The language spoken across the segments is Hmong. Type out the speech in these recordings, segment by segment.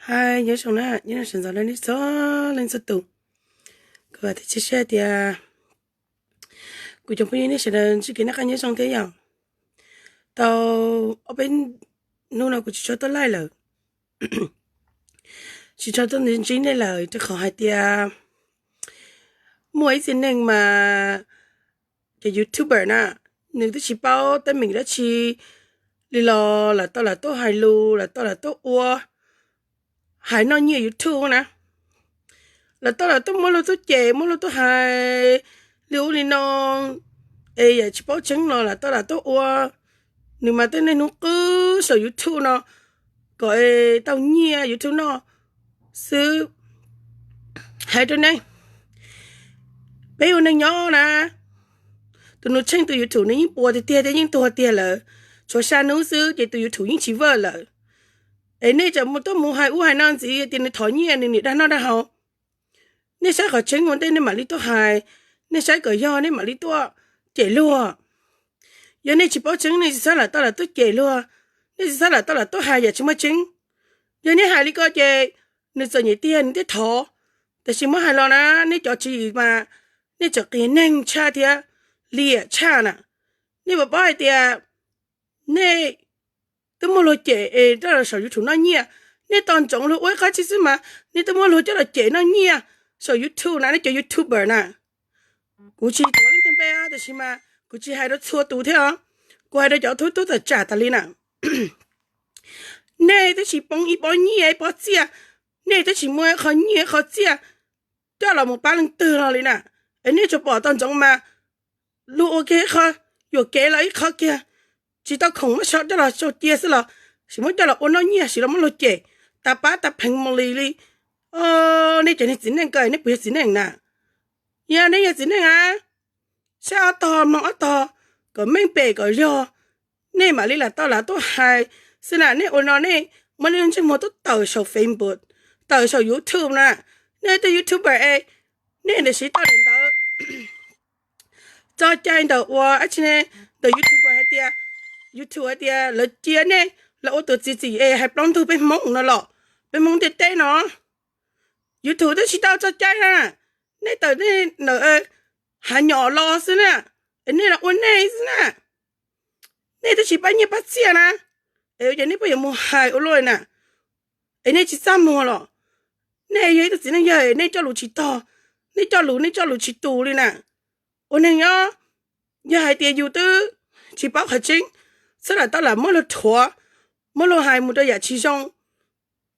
Ai, nyob zoo na, nyob zoo sawv ntxov rau nej txhua leej txhua tus. Kuv vam thiab cia siab tias kuv cov phooj ywg nej sawv daws ntsib kev noj qab nyob zoo thiab yom. Tau ob peb hnub no kuv tsis tshua tuaj live lawm, tsis tshua tuaj ntsib nej lawm rau qhov hais tias muaj ib txhia neeg mas cov YouTuber na, nws twb tsis paub teeb meem dab tsi li los lawv tau lawv tuaj hais lus, lawv tau lawv tuaj ua, hais noj nyiaj YouTube na. Lawv tau lawv tuaj muab luag tuaj cem, muab luag tuaj hais li ub li no, es yam tsis paub tseeb los lawv tau lawv tuaj ua. Nws mas tej niaj hnub qw saum YouTube no kom tau nyiaj YouTube noj xwb. Hais rau nej, peb ua neeg nyob na, tus nus tsheej tus YouTube nws yeej puas tiag tiag thiab yeej tuag tiag lawm. Tshuav xya hnub xwb ces tus YouTube yeej tsis work lawm. Es nej tseem tuaj mus hais ub hais no ntxiv tias nws thov nyiaj, nws niam dag noj dag haus. Nej saib qhov tseeb ua ntej nej mam li tuaj hais, nej saib kom yog nej mam li tuaj cem luag. Yog nej tsis paub tseeb nej tsis txhob lam tau lam tuaj cem luag, nej tsis txhob lam tau lam tuaj hais yam tsis muaj tseeb. Yog nej hais li ko ces nws txom nyem tiag nws thiaj thov. Tab sis muab hais los na, nej cov tswv yim mas nej tseem qias neeg tshaj thiab liam tshaj na. Nej puas paub hais tias nej twb muaj luag cem es tuaj saum YouTube noj nyiaj, nej tos ntsoov luag ua ib qab tsib xwb mas nej twb muaj luag coj los cem noj nyiaj saum YouTube na, nej cov YouTuber na. Kuv tsis tuav leej twg npe tab sis mas kuv tsis hais rau txhua tus thiab os, kuv hais rau cov tub tub tawm tsam tas li na. Nej twb tsis poob ib pob nyiaj ib pob txiaj, nej twb tsis muaj qhov nyiaj qhov txiaj coj los mus pab leej twg los li na. Es nej tsuas pom tau ntsoov mas luag ua kiag ib qho, yuam kev los ib qho kiag, tsis tau khoom muab coj los sau cia xwb los sim muab coj los ua noj nyiaj, sim los muab luag cem, tas pab tas pheev mus li li. Nej cov niag txiv neej ko nej puas yog txiv neej na? Yog nej yog txiv neej a, saib ob tog mloog ob tog, kom meej pem kom yog, nej mam li lam tau lam tuaj hais xwb na. Nej ua no nej muab nej lub ntsej muag tuaj tawm saum Facebook, tawm saum YouTube na. Nej tej YouTuber es nej ntawm siv toj daim ntawv tso cai ntawm ua dab tsi ne, ntawm YouTuber hais tias, YouTube hais tias lawv cia nej los ua tus txiv txim es hais plaub ntug peb Hmoob no los peb Hmoob ntiaj teb no. YouTube twb tsis tau tso cai na, nej tawm nej ntawm hav nyom los xwb na, es nej los ua nej xwb na. Nej twb tsis pab nyiaj pab txiaj na, es ua cas nej pheej yuav mus hais ua luaj na? Es nej tsis txaj muag los? Nej yog ib tug txiv neej yawg nej coj lus tsis tog, nej coj lus nej coj lus tsis tus li na. Ua neeg nyob, yog hais tias yus twb tsis paub qhov tseeb, txhob lam tau lam muab luag rhuav, muab luag hais mus rau yam tsis zoo,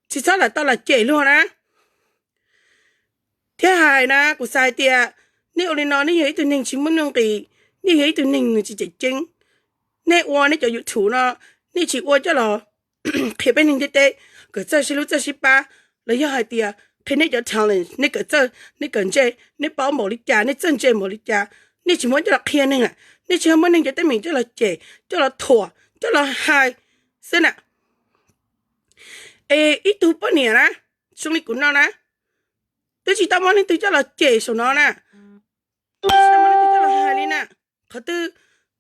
tsis txhob lam tau lam cem luag na. Thiab hais na, kuv xav hais tias nej ua li no nej yog ib tug neeg tsis muaj nuj nqis, nej yog ib tug neeg nws tsis tseem ceeb. Nej ua nej cov YouTube no, nej tsis ua coj los qhia peb neeg ntiaj teb kawm txawj sib hlub txawj sib pab, los yog hais tias qhia nej cov talent, nej kawm txawj, nej kawm ntse, nej paub npaum li cas, nej txawj ntse npaum li cas, nej tsis muab coj los qhia neeg na. Nej tsis yog muab neeg cov teeb meem coj los cem, coj los thuam, coj los hais xwb na. Es ib tug poj niam na, zoo li kuv no na, twb tsis tau muaj leej twg coj los cem saum no na, tsis tau muaj leej twg coj los hais li na. Qhov twg,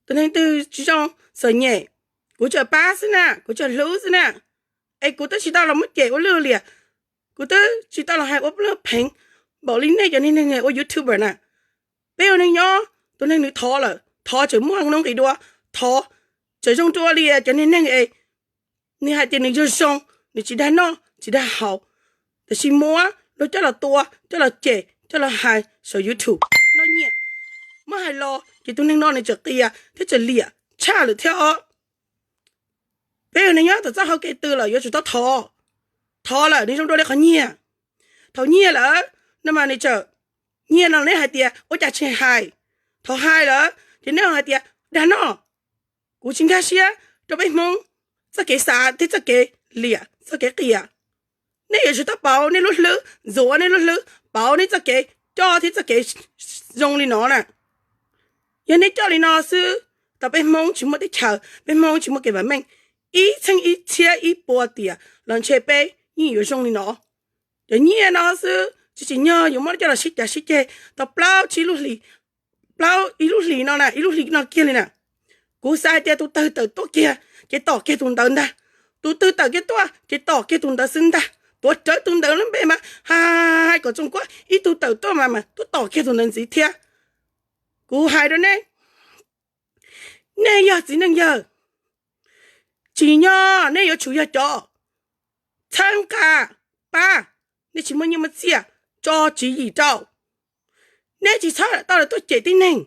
tus neeg twg tsis zoo, txom nyem, kuv tsuas pab xwb na, kuv tsuas hlub xwb na. Es kuv twb tsis tau los muab cem ua luaj li, kuv twb tsis tau los hais ua luaj pheev npaum li nej cov neeg ua YouTuber na. Peb ua neeg nyob, tus neeg nws thov lawm, thov tseem muaj nuj nqis dua, thov tseem zoo dua li cov neeg es nws hais tias nws yog zoo, nws tsis dag noj tsis dag haus, tab sis muab luag coj los tua, coj los cem, coj los hais saum YouTube noj nyiaj. Muab hais los ces tus neeg no nws tseem qias thiab tseem liam tshaj lawm thiab os. Peb ua neeg nyob txawm txoj hau kev twg lawm yuav tsum tau thov. Thov lawm nws zoo dua li qhov nyiaj. Thaum nyiaj lawm no mas nws tseem, nyiaj no neb hais tias ua cas tsis hais. Thaum hais lawm ces neb hais tias dag noj. Kuv tsis nkag siab rau peb Hmoob txoj kev xav thiab txoj kev liam txoj kev qias. Nej yuav tsum tau pauv nej lub hlwb, ntxuav nej lub hlwb, pauv nej txoj kev coj thiab txoj kev zoo li no na. Yog nej coj li no xwb, tau peb Hmoob tsis muaj teb chaws, peb Hmoob tsis muaj kev vam meej, ib txheej ib txhiab ib puas tiam los ntshe peb yeej yuav zoo li no. Cov nyiaj no xwb tsis tsim nyog yuav muab coj los sib cav sib ceg tau plaub tsib lub hlis, plaub ib lub hlis no na, ib lub hlis no kiag li na. Kuv xav hais tias tus twg tawm tuaj kiag ces tom kiag tus ntawd ntag, tus twg tawm kiag tuaj ces tom kiag tus ntawd xwb ntag. Tuav rawv tus ntawd lub npe mas hais kom tsoom kuab ib tug tawm tuaj mas mas tuaj tom kiag tus ntawd ntxiv thiab. Kuv hais rau nej, nej yog txiv neej yawg, tsim nyog nej yuav tsum yog cov txhawb nqa pab, nej tsis muaj nyiaj muaj txiaj tso tswv yim rau. Nej tsis txhob tau lawv tuaj cem tib neeg.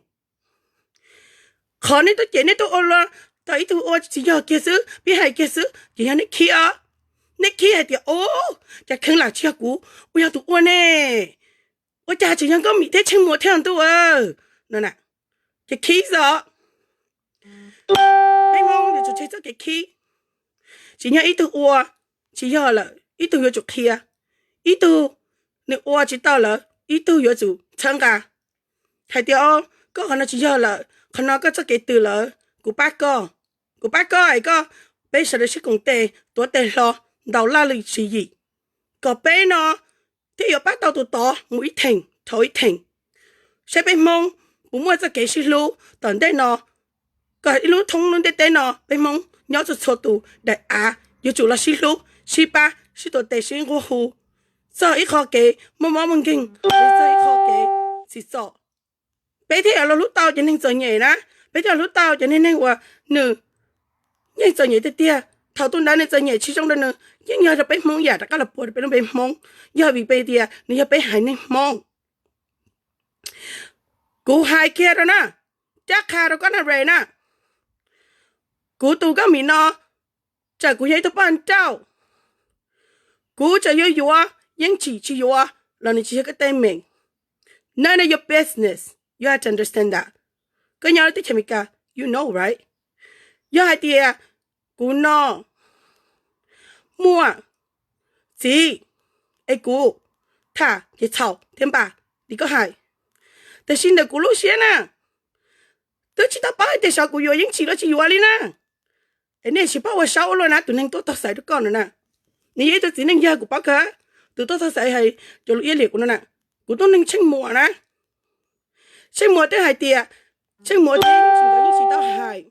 Qhov nej tuaj cem nej tuaj ua luaj, tau ib tug ua tsis yog kiag xwb, peb hais kiag xwb ces yog nej khib os. Nej khib hais tias ub, cas kheev lam tsis yog kuv ua yog tus ua ne, ua cas tseem yog Nkauj Mim thiab Tsheej Muas thiab ntuj no na, ces khib xwb os. Peb Hmoob yuav tsum tseg txoj kev khib. Tsim nyog ib tug ua tsis yog lawm ib tug yuav tsum qhia, ib tug nws ua tsis tau lawm ib tug yuav tsum txhawb nqa. Hais tias koj qhov no tsis yog lawm, qhov no koj txoj kev twg lawm, kuv pab koj, kuv pab koj es koj, peb sawv daws sib koom tes tuav tes hlo, ntaus laj lim tswv yim, kom peb no thiaj yuav pab tau tus tod mus ib theem dhau ib theem. Saib peb Hmoob puas muaj txoj kev sib hlub tom ntej no, kom ib lub thoob lub ntiaj teb no peb Hmoob nyob txhua txhua tus daim av yuav tsum los sib hlub sib pab sib tuav tes sib nquag hu txog ib qho kev muaj mob muaj nkeeg, txog ib qho kev txim txom. Peb thiaj yuav los hlub tau cov neeg txom nyem na, peb thiaj los hlub tau cov neeg uas nws yeej txom nyem tiag tiag. Thaum tus ntawd nws txom nyem tsis zoo rau nws, yeej yog rau peb Hmoob yam rov qab los puag rau peb lub npe Hmoob, yog vim peb tias nws yog peb haiv neeg Hmoob. Kuv hais kiag rau na, caj qha rau koj na Ray na, kuv tus Nkauj Mim no, txawm kuv yog ib tug poj nrauj, kuv txawm yuav yuav yeej tsim tsis yuav los nws tsis yog koj teeb meem. None of your business, you have to understand that. Koj nyob teb chaws Amelikas, you know, right? Yog hais tias kuv no muaj txiv es kuv tham ces txhaum thiab npam li koj hais, tiam sis ntawm kuv lub siab na, twb tsis tau paub hais tias xyov kuv yuav yeej tsim los tsis yuav li na. Es nej tsis paub ua saub ua luaj na, tus neeg tuaj tog xaiv rau koj no na, nws yog ib tug txiv neej yawg kuv paub kawg, tus tuaj tog xaiv hais cov lus iab liam kuv no na, kuv tus neeg Tsheej Muas na. Tsheej Muas twb hais tias, Tsheej Muas thiab yeej tsis, nkawd yeej tsis tau hais,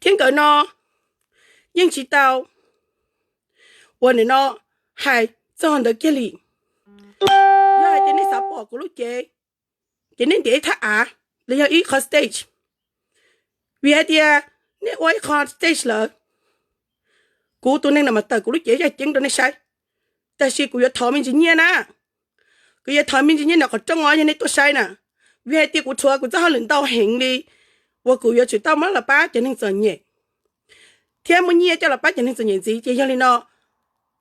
thiab nkawd no yeej tsis tau ua nim no hais txog ntawd kiag li. Yog hais tias nej xav pom kuv lub cev, ces nej ntiav ib thaj av los yog ib qhov stage, vim hais tias nej ua ib qho stage lawm, kuv tus neeg no mas tawm kuv lub cev yaj ceeb rau nej saib, tab sis kuv yuav thov me ntsis nyiaj na. Kuv yuav thov me ntsis nyiaj no qhov rooj os, yog nej tuaj saib na, vim hais tias kuv tshuav kuv txoj hauj lwm ntau heev li uas kuv yuav tsum tau muab los pab cov neeg txom nyem thiab muaj nyiaj coj los pab cov neeg txom nyem ntxiv. Ces yog li no,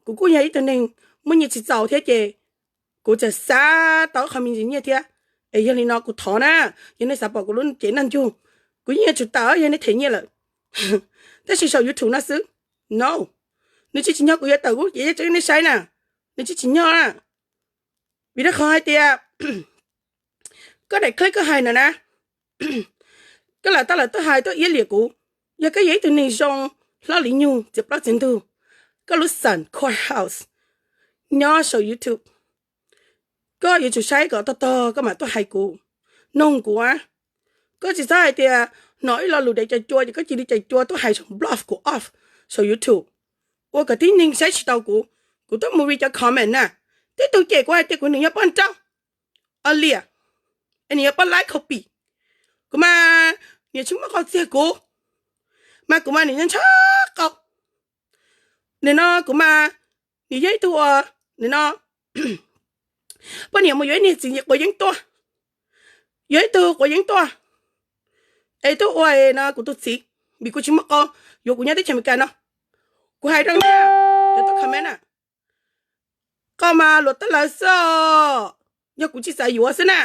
kuv kuj yog ib tug neeg muaj nyiaj tsis txaus thiab ces kuv txawm xav tau qhov me ntsis nyiaj thiab. Es yog li no kuv thov na, yog nej xav pom kuv lub cev noj ncuj, kuv yeej yuav tsum tawm yog nej them nyiaj lawm. Tab sis saum YouTube no xwb, no, nws tsis tsim nyog kuv yuav tawm kuv lub cev yaj ceeb nej saib na, nws tsis tsim nyog na. Vim rau qhov hais tias koj daim clip koj hais no na, koj lam tau lawm tuaj hais tuaj iab liam kuv. Yog koj yog ib tug neeg zoo, hlob li nyug, txiav plaub txiav ntug, koj lub xeem courthouse nyob saum YouTube, koj yuav tsum saib kom tog tog koj mam tuaj hais kuv, noog kuv. Koj tsis txhob hais tias hnov ib lo lus dev cov cua ces koj cia li cov cua tuaj hais block kuv off saum YouTube, ua kom tib neeg saib tsis tau kuv. Kuv tuaj mus read cov comment na, tib tug cem kuv hais tias kuv nws yog poj nrauj, o liam, es nws yog poj laib copy. Kuv mas niam tsis muaj qau txiag kuv, mas kuv mas niam ntshaw qau. Nim no kuv mas niam yog ib tug uas nim no poj niam mus yuav ib niag txiv quav yeeb tuaj, yuav ib tug quav yeeb tuaj, es tuaj ua no kuv tus txiv, vim kuv tsis muaj qau, yuav kuv nyob teb chaws Amelikas no. Kuv hais rau nej cov tuaj comment na, qau mas luam tab lawv xwb os, yog kuv tsis xav yuav xwb na,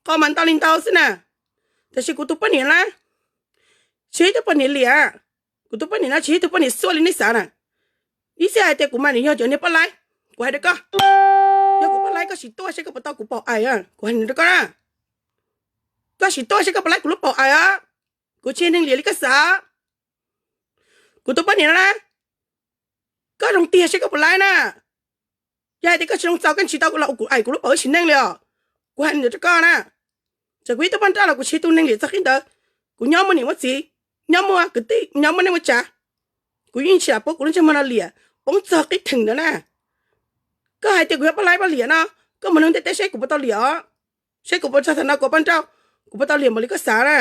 qau mas ntau li ntau xwb na. Tab sis kuv tus poj niam na, tsis yog ib tug poj niam liam, kuv tus poj niam no tsis yog ib tug poj niam xuaj li nej xav na. Ib txhia hais tias kuv mas nws yog cov niag poj laib, kuv hais rau koj, yog kuv poj laib koj sim tuaj seb koj puas tau kuv paum ais, kuv hais rau koj na. Koj sim tuaj seb koj puas laib kuv lub paum ais os, kuv tsis yog neeg liam li koj xav. Kuv tus poj niam no na, koj zoo tiag seb koj puas laib na. Yog hais tias koj tsis zoo txaus koj tsis tau los ua kuv ais kuv lub paum wb sim neej li os. Kuv hais li ntawd rau koj na, txawm kuv ib tug poj nrauj los kuv tsis yog tus neeg liam txog qib ntawd. Kuv nyob muaj niam muaj txiv, nyob muaj kwv tij, nyob muaj neej muaj tsav, kuv yeej tsis lam pub kuv lub ntsej muag no liam. poob txog qib theem ntawd na. Koj hais tias kuv yog poj laib poj liam no, koj mus nug ntiaj teb seb kuv puas tau liam os, seb kuv puas txog thaum no kuv poj nrauj, kuv puas tau liam npaum li koj xav na.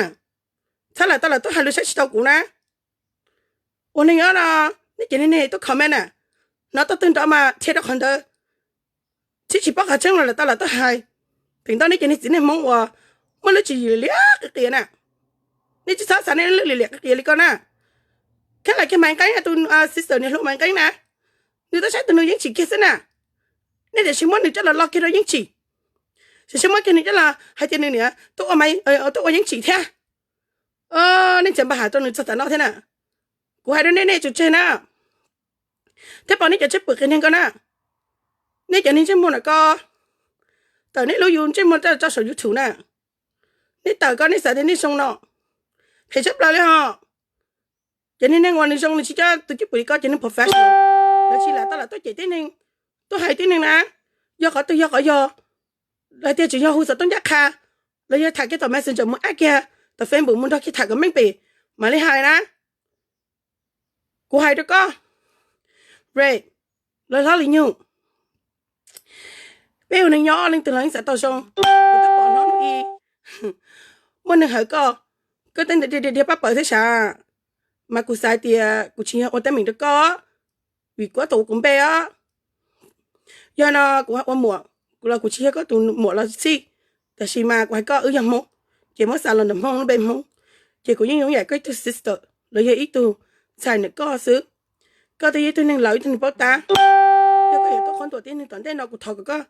Txhob lam tau lam tuaj hais lus saib tsis tau kuv na. Ua neeg nyob no, nej cov neeg tuaj comment na, hnov tau twg nrov mas thiaj rau qhov ntawd. Tsis tsis paub qhov tseeb los lam tau lam tuaj hais. Feem ntau nej cov neeg txiv neej Hmoob uas muaj lub tswv yim liam qias qias na, nej tsis txhob xav nej lub liam liam qias qias li ko na. Kheev lam kiag Maiv Nqeeb, tus sister niam hluas Maiv Nqeeb na, nws twb saib tus nus Yeeb Tsim kiag xwb na. Nej tiam sis muab nws coj los lo kiag rau Yeeb Tsim, tiam sis muab kiag nws coj los hais tias nws niam tuaj ua Maiv, tuaj ua Yeeb Tsim thiab. Nej tseem npaj has rau nws txog tav no thiab na. Kuv hais rau nej, nej tsum tseg na. Thiab pom nej cov tsheb pwm qias neeg ko na, nej cov neeg ntsej muag na ko, tawm nej lub yus ntsej muag rau saum YouTube na. Nej tawm ko nej xav tias nej zoo no, phem tshaj plaws li ho. Cov neeg neeg uas nws zoo nws tsis coj tus cwj pwm li ko, cov neeg professional, lawv tsis lam tau lam tuaj cem tib neeg, tuaj hais tib neeg na. Yog qhov twg yog qhov yog, lawv tias tseem yog hu xov tooj ncaj qha, los yog tham kiag tom Messenger mus add kiag tom Facebook mus nrog kiag tham comment pem mam li hais na. Kuv hais rau koj, Ray, los hlob li nyug, peb ua neeg nyob leej twg los yeej xav tau zoo. Kuv twb pom hnub i muaj neeg hawm koj, koj tej ntawd dhia dhia pab pawg thiab sav, mas kuv xav tias kuv tsis yog ua teeb meem rau koj, vim kuv ob tug ua kuv npe os. Yog no kuv ua muam, kuv los kuv tsis yog koj tus muam los txhij, tab sis mas kuv hais koj wb yog Hmoob, ces muab xa los ntawm Hmoob lub npe Hmoob, ces kuv yeej yooj yim koj ib tug sister los yog ib tug ntxhais ntawm koj xwb. Koj twb yog ib tug neeg laus ib tug neeg paub tab, yog koj yuav tuaj qhuab ntuas tib neeg tom ntej no kuv thov kom koj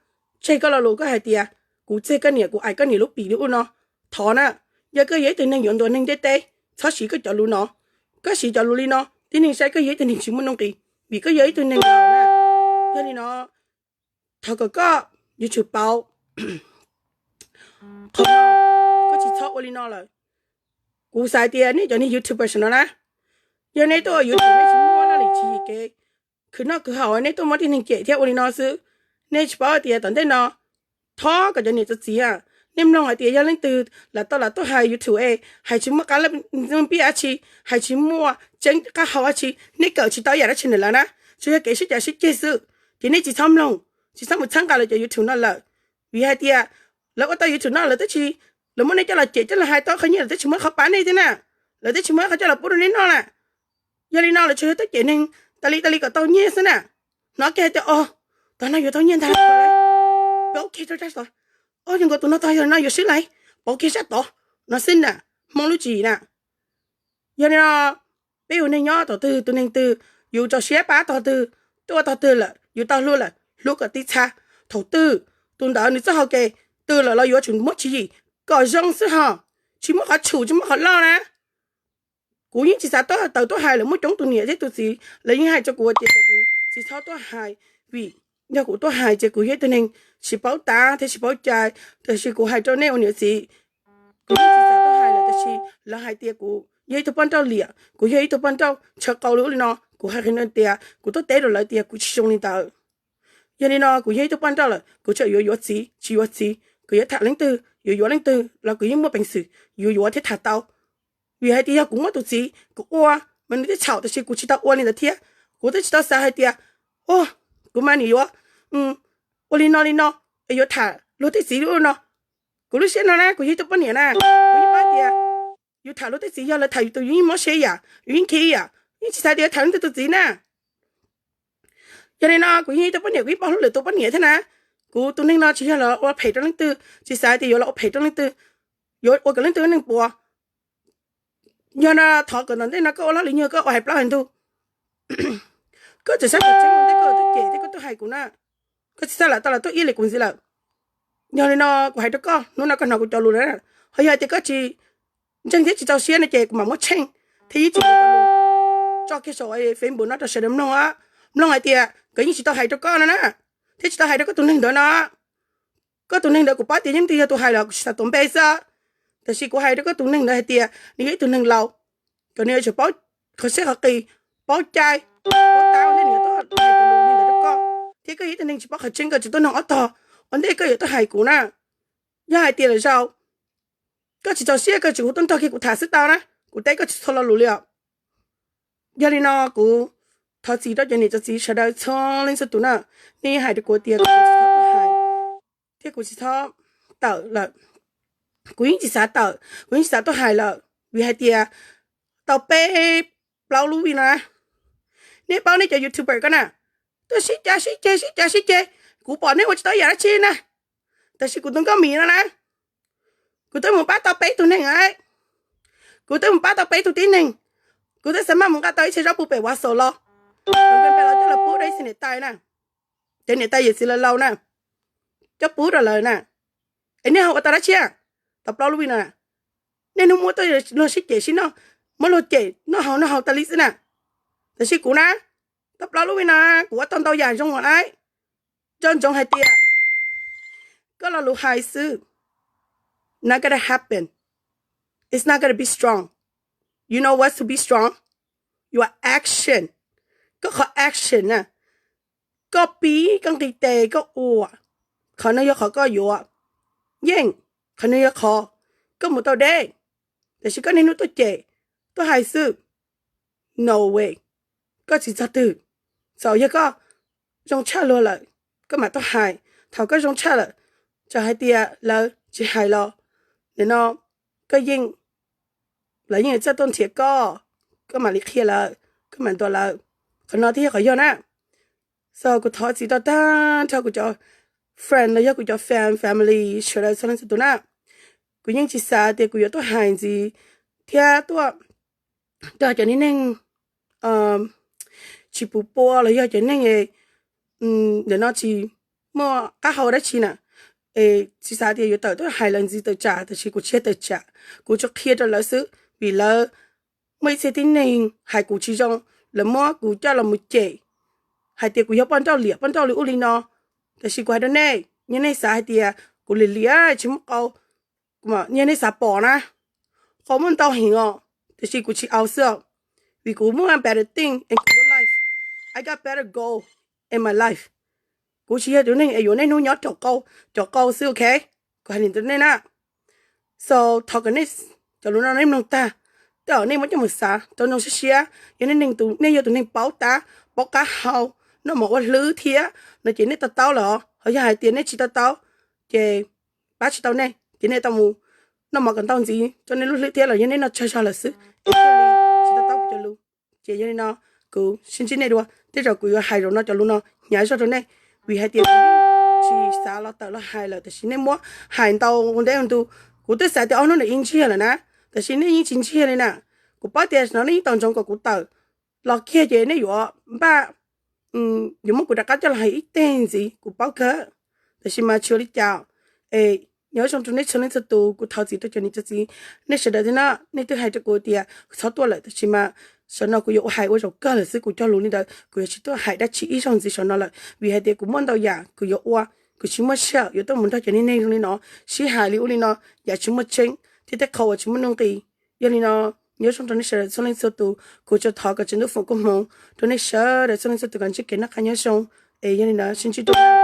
tseg koj lo lus koj hais tias kuv tseg koj niam, kuv aim koj niam lub pim li ub no. Thov na, yog koj yog ib tug neeg yuav ntuas neeg ntiaj teb, txhob siv koj cov lus no. Koj siv cov lus li no tib neeg saib koj yog ib tug neeg tsis muaj nuj nqis, vim koj yog ib tug neeg laus na. Yog li no, thov kom koj yuav tsum pauv qhov no, koj tsis txhob ua li no lawm. Kuv xav tias nej cov neeg YouTuber no na, yog nej tuaj ua YouTube nej tsis muaj laj lim tswv yim kev khwv noj khwv haus, nej tuaj muab tib neeg cem thiab ua li no xwb. Nej tsis paub tias tom ntej no, thov kom cov niam cov txiv, nej mloog hais tias yog leej twg lam tau lam tuaj hais YouTube es hais tsis muaj qab pib dab tsi, hais tsis muaj tseeb qab hau dab tsi, nej kawm tsis tau ib yam dab tsi ntawm lawv na, tsuas yog kev sib cav sib ceg xwb, ces nej tsis txhob mloog, tsis txhob mus txhawb nqa lawv cov YouTube no lawm. Vim hais tias lawv ua tau YouTube no lawv twb tsis, lawv muab nej coj los cem coj los hais tau qhov nyiaj lawv twb tsis muab qhov pab nej thiab na, lawv twb tsis muab qhov coj los pub rau nej noj na. Yog li no lawv tsuas yog tuaj cem neeg tas li tas li kom tau nyiaj xwb na. Hnov kiag hais tias, o, tus no yuav tau nyiaj ntag, pauv kiag rau sab tod, o, yog nkaus tus no tog yog no yuav swb lawm, pauv kiag sab tod, no xwb na, Hmoob lub tswv yim na. Yog li no, peb ua neeg nyob thaum twg tus neeg twg yus tso siab pab tog twg, tuaj tog twg lawm yus tau hlub lawm hlub kom tib txha. Thaum twg tus ntawd nws txoj hau kev twg lawm los yuav tsum muab tswv yim kom zoo xwb ho, tsis muaj qhov tshum tsis muaj qhov loj na. Kuv yeej tsis xav tuaj taws tuaj hais lawm, muaj coob tus niam thiab tus txiv lawv yeej hais rau kuv tias kom kuv tsis txhob tuaj hais, vim yog kuv tuaj hais ces kuv yog ib tug neeg tsis paub tab thiab tsis paub cai. Tab sis kuv hais rau nej ua niam txiv, kuv yeej tsis xav tuaj hais lawm, tab sis lawv hais tias kuv yog ib tug poj nrauj liam, kuv yog ib tug poj nrauj ntshaw qau li ub li no, kuv hais qhia tias kuv tuaj teb rau lawv tias kuv tsis zoo li ntawd. Yog li no kuv yog ib tug poj nrauj lawm, kuv tseem yuav yuav txiv tsis yuav txiv, kuv yuav tham leej twg yuav yuav leej twg los kuv yeej muaj peev xwm yuav yuav thiab tham tau. Vim hais tias yog kuv muaj tus txiv kuv ua mas nws twb txhaum, tab sis kuv tsis tau ua li ntawd thiab. Kuv twb tsis tau xav hais tias, o, kuv mas nim yuav ua li no li no es yuav tham luag tej txiv li ub li no. Kuv lub siab no na, kuv yog ib tug poj niam na, kuv yeej paub tias yus tham luag tej txiv yog lawv tham yus tus yus yeej mob siab ib yam, yus yeej khiav ib yam, yeej tsis xav tias yuav tham leej twg tus txiv na. Yog li no kuv yeej ib tug poj niam, kuv yeej paub hlub lwm tus poj niam thiab na. Kuv tus neeg no tsis yog los ua phem rau leej twg, tsis xav tias yuav los ua phem rau leej twg, yuav ua kom leej twg neeg puas. Yog no thov kom tom ntej no koj ua loj li nyuag koj ua hais plaub hais ntug, koj tseem saib kom tseeb ua ntej koj tuaj cem thiab koj tuaj hais kuv na. Koj tsis txhob lam tau los tuaj iab li kuv ntxiv lawm. Yog li no kuv hais rau koj, hnub no koj hnov kuv cov lus lawm, ho yog hais tias koj tsis ntseeg thiab tsis txaus siab no ces kuv mam muab tsheej thiab yeej tsis tso kiag saum Facebook no rau sawv daws mloog, mloog hais tias nkawd yeej tsis tau hais rau koj no na, thiab tsis tau hais rau koj tus neeg ntawd no. Koj tus neeg ntawd kuv paub tias yeej twg yog tus hais los kuv tsis xav tuav npe xwb, tab sis kuv hais rau koj tus neeg ntawd hais tias nws yog ib tug neeg laus, kom nws yuav tsum paub qhov siab qhov qis, paub cai, paub tab ua ntej nws yuav tuaj hais tus lus li ntawd rau koj. Thiab koj yog ib tug neeg tsis paub qhov tseeb, koj tsis tuaj noog ob tog ua ntej koj yuav tuaj hais kuv na. Yog hais tias lwm zaus koj tsis txaus siab koj tsis hu tuaj nrog kiag kuv tham xwb tau na, kuv teb koj tsis txhua lo lus li os. Yog li no kuv thov txim rau cov niam cov txiv sawv daws txhua leej txhua tus na. Nej yeej hais rau kuv tias kuv tsis txhob tuaj hais thiab kuv tsis txhob tawm lawm. Kuv yeej tsis xav tawm, kuv yeej tsis xav tuaj hais lawm, vim hais tias tau peb plaub lub view no na. Nej paub nej cov YouTuber ko na, tuaj sib cav sib ceg sib cav sib ceg, kuv pom nej ua tsis tau ib yam dab tsi na. Tab sis kuv tus nkauj Mim no na, kuv twb mus pab tau peb tug neeg lawm. Kuv twb mus pab tau peb tug tib neeg. Kuv twb xav maj mus nqa tau ib txhia zaub puv pem Wausau los, kuv nqa los coj los pub rau ib txhia niam tais na, cov niam tais yawm txiv laus laus na, coj pub rau lawv na. Es nej ho ua tau dab tsi tau plaub lub view no na? Nej hnub muab tuaj luag sib cem sib noj, muab luag cem noj haus noj haus tas li xwb na. Tab sis kuv na, tau plaub lub view no kuv ua tau ntau yam zoo lawm. Nco ntsoov hais tias koj lo lus hais xwb, not gonna happen. It's not gonna be strong. You know what's to be strong? Your action. Koj qhov action na, koj pib koj nqis tes koj ua, qhov no yog qhov koj yuav yeej, qhov no yog qhov koj mus tau deb. Tab sis koj niaj hnub tuaj cem, tuaj hais xwb, no way, koj tsis txog twg. Txawm yog koj zoo tshaj luag lawm, koj mam tuaj hais. Thaum koj zoo tshaj lawm, txawm hais tias lawv tsis hais los, nim no koj yeej, lawv yeej txawj tuaj nrhiav koj, koj mam li qhia lawv, koj mam ntuas lawv. Qhov no thiaj yog qhov yog na. So kuv thov txim rau tag nrho kuv cov friend los yog kuv cov fan family sawv daws txhua leej txhua tus na. Kuv yeej tsis xav tias kuv yuav tuaj hais ntxiv thiab tuaj rau cov niag neeg tsis puv pua los yog cov neeg ntawm no tsis muaj qab hau dab tsi na. Es tsis xav tias yuav tawm tuaj hais lawv ntxiv tawm tsam, tab sis kuv tsis yog tawm tsam, kuv tsuas qhia rau lawv xwb, vim lawv muaj ib txhia tib neeg hais kuv tsis zoo, lawv muab kuv coj los mus cem hais tias kuv yog poj nrauj liam poj nrauj li ub li no. Tab sis kuv hais rau nej, yog nej xav hais tias kuv liam liam tsis muaj qau, yog nej xav pom na, qau muaj ntau heev os, tab sis kuv tsis au xwb os, vim kuv muaj better thing in my life. I got better goal in my life. Kuv tsis yog tus neeg es yuav niaj hnub nyob raum qau, raum qau xwb, ok? Kuv hais li ntawd rau nej na. So thov kom nej cov lus no nej mloog tag, tej zaum nej muab coj mus xav rau zoo siab siab. Yog nej yog tus neeg paub tab, paub qab hau, noj mov ua hlwb thiab no ces nej to taub lawm. Ho yog hais tias nej tsis to taub, ces pab tsis tau nej, ces nej tau mus noj mov kom ntau ntxiv rau nej lub hlwb thiab los yog nej noj tsawg zog lawm xwb, es thiaj li tsis to taub kuv cov lus. Ces yog li no, kuv sib ntsib nej dua, tej zaum kuv yuav hais zaum no cov lus no hnyav zog rau nej, vim hais tias kuv tsis xav los tawm los hais lawm, tab sis nej muab hais ntau ua ntej ua ntu. Kuv twb xav tias ob hnub no ib ntsiag lawm na, tab sis nej yeej tsis ntsiag li na. Kuv paub tias no nej yeej tos ntsoov kom kuv tawm los kiag ces nej yuav npaj, yuav muab kuv rov qab coj los hais ib teg ntxiv, kuv paub kawg. Tab sis mas tsis ua li cas, es nyob zoo rau nej txhua leej txhua tus, kuv thov txim rau cov niam cov txiv nej sawv daws thiab na. Nej twb hais rau kuv tias txhob tuaj lawm, tab sis mas saum no kuv yuav ua hais ua zaum kawg lawm xwb, kuv cog lus li ntawd, kuv yuav tsis tuaj hais dab tsi ib zaug ntxiv saum no lawm, vim hais tias kuv muaj ntau yam kuv yuav ua, kuv tsis muaj sij hawm yuav tuaj mus nrog cov niag neeg zoo li no sib hais li ub li no, yam tsis muaj tseeb thiab tej qhov uas tsis muaj nuj nqis. Yog li no, nyob zoo rau nej sawv daws txhua leej txhua tus, kuv tsuas thov kom Tswv Ntuj foom koob hmoov rau nej sawv daws txhua leej txhua tus kom ntsib kev noj qab nyob zoo. Es yog li no sib ntsib dua.